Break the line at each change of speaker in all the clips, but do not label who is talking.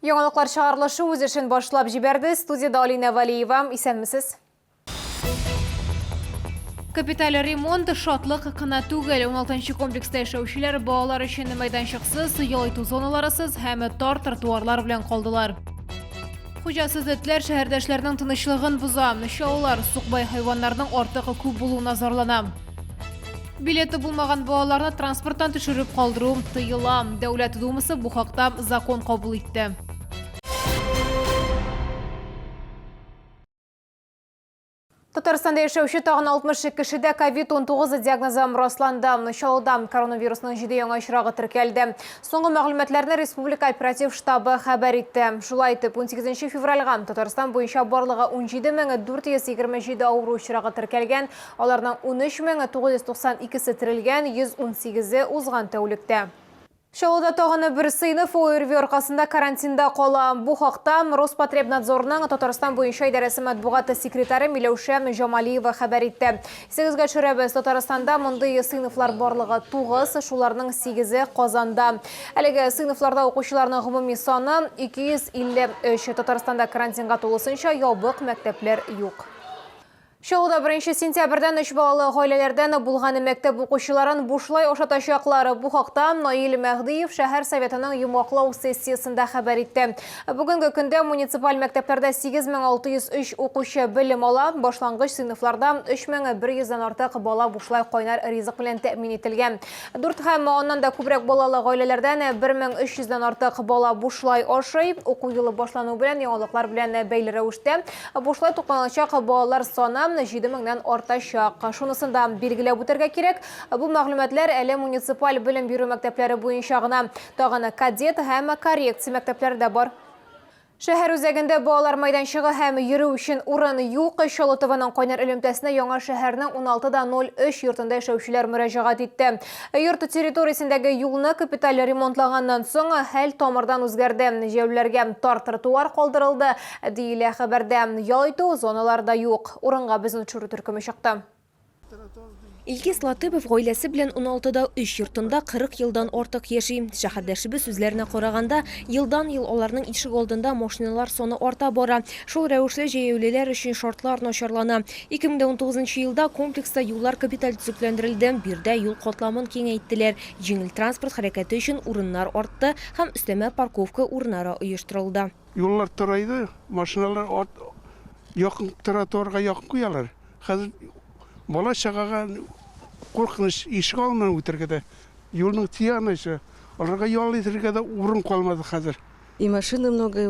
Яңалыклар чыгарылышы үз эшен башлап җибәрде. Студиядә Алинә Валиева. Исәнмесез. Капиталь ремонт шатлык кына түгел. 16 комплекста яшәүчеләр балалар өчен мәйданчыксыз, ял итү зоналарысыз һәм тар тротуарлар белән калдылар. Хуҗасыз этләр шәһәрдәшләрнең тынычлыгын боза. Чаллылар сукбай хайваннарның артык күп булуына зарлана. Билеты булмаган балаларны транспорттан төшереп калдыру тыела. Дәүләт Думасы бу хакта закон кабул итте. Татарстанда яшәүче тагын 60 кешедә COVID-19 диагнозы расланды. Чаллыда коронавирусның 7 яңа очрагы теркәлде. Соңгы мәгълүматларны Республика оператив штабы хәбәр итте. Шулай итеп, 18 февральгә Татарстан буенча барлыгы 17427 авыру очрагы теркәлгән. Аларның 13992-се терелгән, 118-е узган тәүлектә. Чаллыда тагын бер сыйныф ОРВИ аркасында карантинда кала. Бу хакта Роспотребнадзорның Татарстан буенча идарәсе матбугат секретаре Миләүшә Җамалиева хәбәр итте. Исегезгә төшерәбез, Татарстанда мондый сыйныфлар барлыгы 9, шуларның 8-е Казанда. Әлеге сыйныфларда укучыларның гомуми саны 253. Татарстанда карантинга тулысынча ябык мәктәпләр юк. Чаллыда беренче сентябрьдән өч балалы гаиләләрдән булган мәктәп укучыларын бушлай ашатачаклар. Бу хакта Наил Мәһдиев шәһәр советының йомгаклау сессиясендә хәбәр итте. Бүгенге көндә муниципаль мәктәпләрдә 8603 укучы белем ала. Башлангыч сыйныфларда 3100 дән артык бала бушлай кайнар ризык белән тәэмин ителгән. Дүрт һәм аннан да күбрәк балалы гаиләләрдән 1300 дән артык бала бушлай ашый. Уку елы башлану белән яңалыклар белән бәйле рәвештә Бушлай тукланачак балалар саны 7 меңнән артачак. Шунысын да билгеләп үтәргә кирәк, бу мәгълүматлар әле муниципаль белем бирү мәктәпләре буенча гына. Тагын кадет һәм коррекция мәктәпләре дә бар. Шәһәр үзәгендә балалар мәйданчыгы һәм йөрү өчен урын юк. Чаллы ТВның кайнар элемтәсенә яңа шәһәрнең 16.03 йортында яшәүчеләр мөрәҗәгать итте. Йорт территориясендәге юлны капиталь ремонтлаганнан соң, хәл тамырдан үзгәрде. Җәяүлеләргә тар тротуар калдырылды, Диелә хәбәрдә. Ял итү зоналары да юк. Урынга безнең төшерү төркеме чыкты.
Илгиз Латыпов гаиләсе белән уналтыда өч йортында 40 елдан артык яши. Шәһәрдәшебез сүзләренә караганда, елдан-ел аларның ишек алдында машиналар саны арта бара. Шул рәвешле җәяүлеләр өчен шартлар начарлана. 2019 елда комплекста юллар капиталь төзекләндерелде, биредә юл катламын киңәйттеләр, җиңел транспорт хәрәкәте өчен урыннар артты һәм өстәмә парковка урыннары оештырылды.
Юллар тарайды, машиналар ат якын тротуарга якын куялар. Хәзер бала чагага куркыныч ишек алдыннан үтәргә дә, юлның тиянычы, аларга ял итәргә дә урын калмады хәзер.
И машины много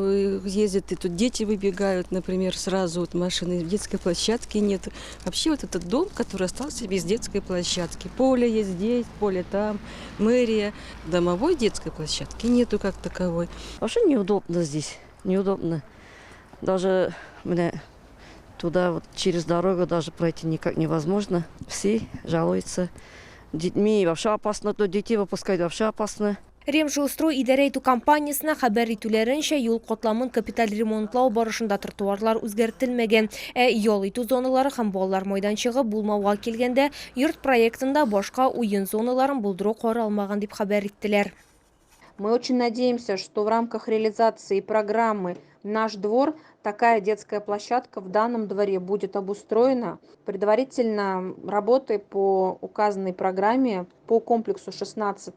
ездят, и тут дети выбегают, например, сразу вот машины, детской площадки нет. Вообще вот этот дом, который остался без детской площадки. Поле есть здесь, поле там, мэрия. Домовой детской площадки нету как таковой.
Вообще неудобно здесь, неудобно. Даже мне туда вот через дорогу даже пройти никак невозможно. Все жалуются. Детьми вообще опасно, то детей выпускать вообще опасно.
Ремжилстрой идарә итү компаниясенә хәбәр итүләренчә, юл катламын капиталь ремонтлау барышында тротуарлар үзгәртелмәгән, ә ял итү зоналары һәм балалар майданчыгы булмауга килгәндә, йорт проектында башка уен зоналарын булдыру каралмаган дип хәбәр иттеләр.
Мы очень надеемся, что в рамках реализации программы «Наш двор» такая детская площадка в данном дворе будет обустроена. Предварительно работы по указанной программе по комплексу 16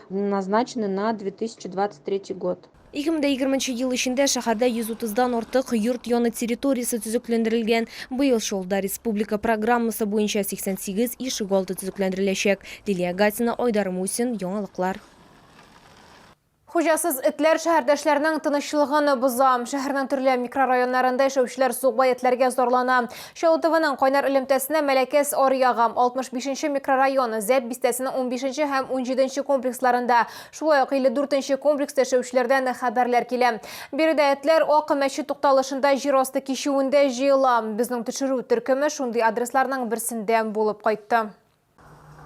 назначены на 2023 год.
2020 ел эчендә шәһәрдә 130 дан артык йорт яны территориясе төзекләндерелгән. Быел Чаллыда республика программасы буенча 88 ишегалды төзекләндереләчәк. Лилия Гатина, Айдар Мусин, Яңалыклар.
Хуҗасыз этләр шәһәрдәшләрнең тынычлыгын боза. Шәһәрнең төрле микрорайоннарында яшәүчеләр сукбай этләргә зарлана. Чаллы ТВның кайнар элемтәсенә Мәләкәс аръягы, 65 нче микрорайон, Зәб бистәсенең 15 нче һәм 17 нче комплексларында, шулай ук 54 нче комплекста яшәүчеләрдән хәбәрләр килә. Биредә этләр Ак мәчет тукталышында җир асты кичүендә җыела. Безнең төшерү төркеме шундый адресларның берсендә булып кайтты.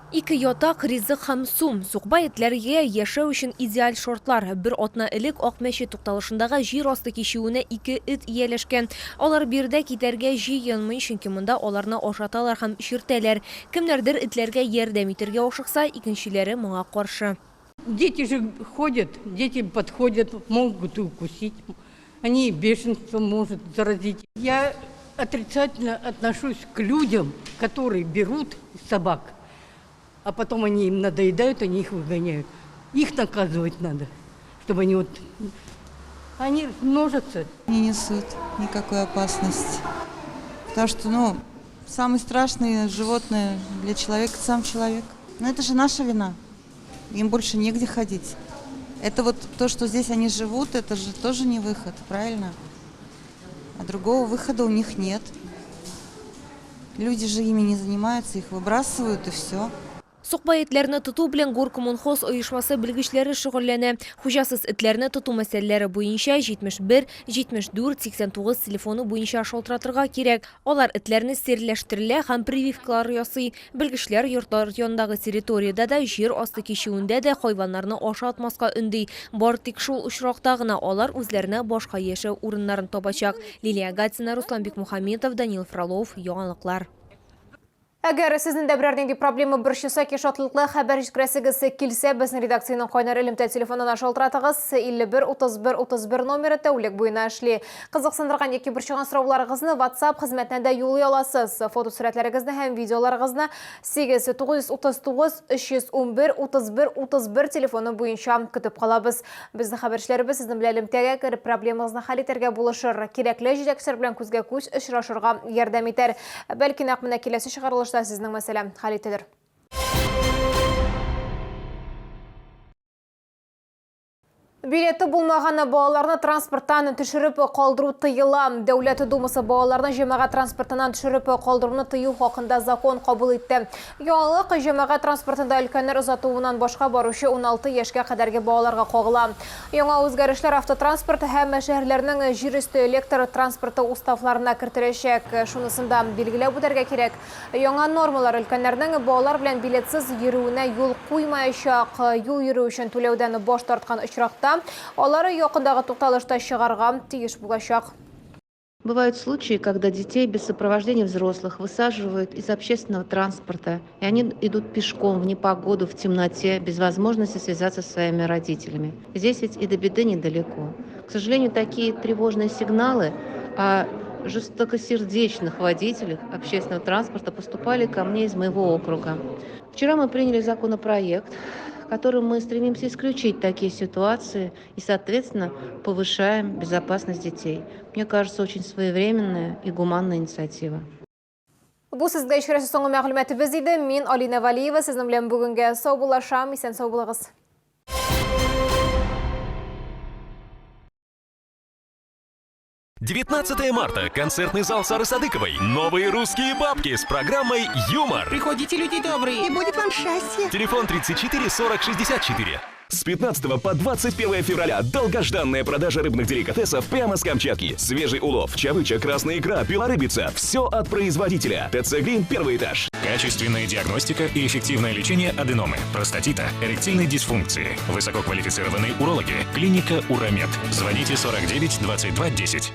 Ике ятак, ризык һәм су. Сукбай этләргә яшәү өчен идеаль шартлар. Бер атна элек Ак мәчет тукталышындагы җир асты кичүенә ике эт ияләшкән. Алар биредә китәргә җыенмый, чөнки монда аларны ашаталар һәм эчертәләр. Кемнәрдер этләргә ярдәм итәргә ашыкса, икенчеләре моңа каршы.
Дети же ходят, дети подходят, могут и укусить. Они бешенством может заразить. Я отрицательно отношусь к людям, которые берут собак, а потом они им надоедают, они их выгоняют. Их наказывать надо, чтобы они вот... Они множатся.
Не несут никакой опасности. Потому что, ну, самое страшное животное для человека – сам человек. Но это же наша вина. Им больше негде ходить. Это вот то, что здесь они живут, это же тоже не выход, правильно? А другого выхода у них нет. Люди же ими не занимаются, их выбрасывают и все.
Сукбай этләрне тоту белән Горкоммунхоз оешмасы белгечләре шөгыльләнә. Хуҗасыз этләрне тоту мәсьәләләре буенча 71 74 89 телефоны буенча шалтыратырга кирәк. Алар этләрне стерильләштерелә һәм прививкалар ясый. Белгечләр йортлар янындагы территориядә дә, җир асты кичүендә дә хайваннарны ашатмаска өнди. Бары тик шул очракта гына алар үзләренә башка яшәү урыннарын табачак. Лилия Гатина, Руслан Бикмухаметов, Данил Фролов. Яңалыклар.
Әгәр сезнең дә берәр нинди проблема борчыса, шатлыклы хәбәр җиткерәсегез килсә, безнең редакциянең кайнар элемтә телефонына шалтыратыгыз. 51 31 31 номеры тәүлек буена эшли. Кызыксындырган яки борчыган сорауларыгызны WhatsApp хезмәтенә дә юллый аласыз. Фотосурәтләрегезне һәм видеоларыгызны 8 939 311 31 31 телефоны буенча көтеп калабыз. Безнең хәбәрчеләребез сезнең белән элемтәгә кереп проблемагызны хәл итәргә булышыр. Кирәкле җитәкчеләр белән күзгә күз очрашырга ярдәм итәр. Бәлки нәкъ менә киләсе чыгарылышта сезнең мәсьәлә хәл ителер. Билеты булмаган балаларны транспорттан төшереп калдыру тыела. Дәүләт Думасы балаларны җәмәгать транспортыннан төшереп калдыруны тыю хакында закон кабул итте. Яңалык җәмәгать транспортында өлкәннәр озатуыннан башка баручы 16 яшькә кадәрге балаларга кагыла. Яңа үзгәрешләр автотранспорт һәм шәһәрләрнең җир өсте электр транспорты уставларына кертеләчәк. Шунысын да билгеләп үтәргә кирәк. Яңа нормалар өлкәннәрнең балалар белән билетсыз йөрүенә юл куймаячак. Юл йөрү өчен түләүдән баш тарткан очракта алар якындагы тукталышта чыгарга тиеш булачак.
Бывают случаи, когда детей без сопровождения взрослых высаживают из общественного транспорта, и они идут пешком в непогоду, в темноте, без возможности связаться со своими родителями. Здесь ведь и до беды недалеко. К сожалению, такие тревожные сигналы о жестокосердечных водителях общественного транспорта поступали ко мне из моего округа. Вчера мы приняли законопроект, которым мы стремимся исключить такие ситуации и, соответственно, повышаем безопасность детей. Мне кажется, очень своевременная и гуманная инициатива.
Бу сезгә ишәрәсе соңгы мәгълүматыбыз иде. Мин Алина Валиева сезнең белән бүгенгә саубуллашам. Исән сау булыгыз.
19 марта. Концертный зал Сары Садыковой. Новые русские бабки с программой «Юмор».
Приходите, люди добрые.
И будет вам счастье.
Телефон 34 40 64.
С 15 по 21 февраля долгожданная продажа рыбных деликатесов прямо с Камчатки. Свежий улов, чавыча, красная икра, белорыбица. Все от производителя. ТЦ «Грин», первый этаж.
Качественная диагностика и эффективное лечение аденомы, простатита, эректильной дисфункции. Высококвалифицированные урологи. Клиника «Уромед». Звоните 49 22 10.